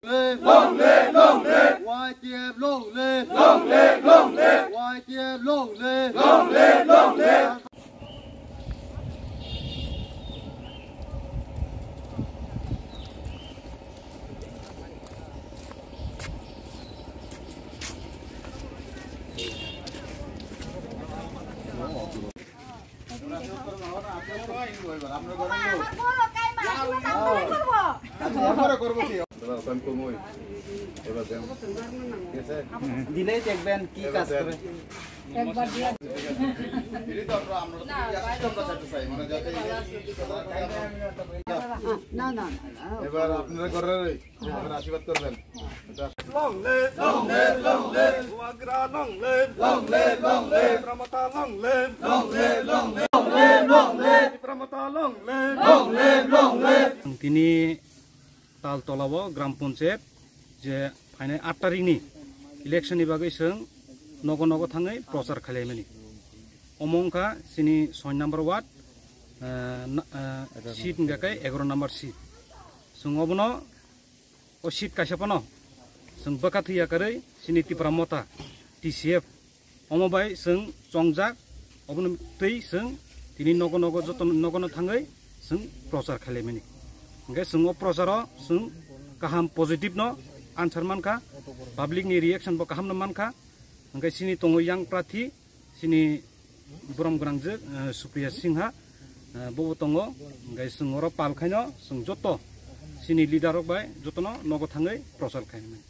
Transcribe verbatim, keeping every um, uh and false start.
Long live, long live. Y T F long live. Long live, long live. Y T F long live. Long live, long live. দিলেই দেখবেন কি কাজ করে। না, না, না, না। এবার আপনারা করেন, এবার আশীর্বাদ করবেন। Long live, long live, long live. Bubagra long live, long live, long live. Tipra Motha long live, long live, long live. Tipra Motha long live, long live, long live. Tini Taltolao gram panchayat je phainai aat tarikni election ni bagwi chwng nogo nogo thangwi prochar khailaimani. Omo wngkha chini soi number ward, eh, na-, eh, seat hingkha khe egaroh number seat. Chwng obono o seat kaisa phano chwng bwkha thwi yakarwi chini Tipra Motha, T C F, omo bai chwng chongjak, obono twi chwng tini nogo nogo joto nogono thangwi chwng prochar khailaimani. Hingkhe chwng o procharo chwng kaham positive no answer mankha, public ni reaction bo kaham no mankha. Hingkhe chini tongo yang prathi, chini borom gwnangjwk, eh, Supriya Singha, eh, bobo tongo, hingkhe chwng oro pal khaino chwng joto chini leader rok bai jotono nogo thangwi prochar khaimani.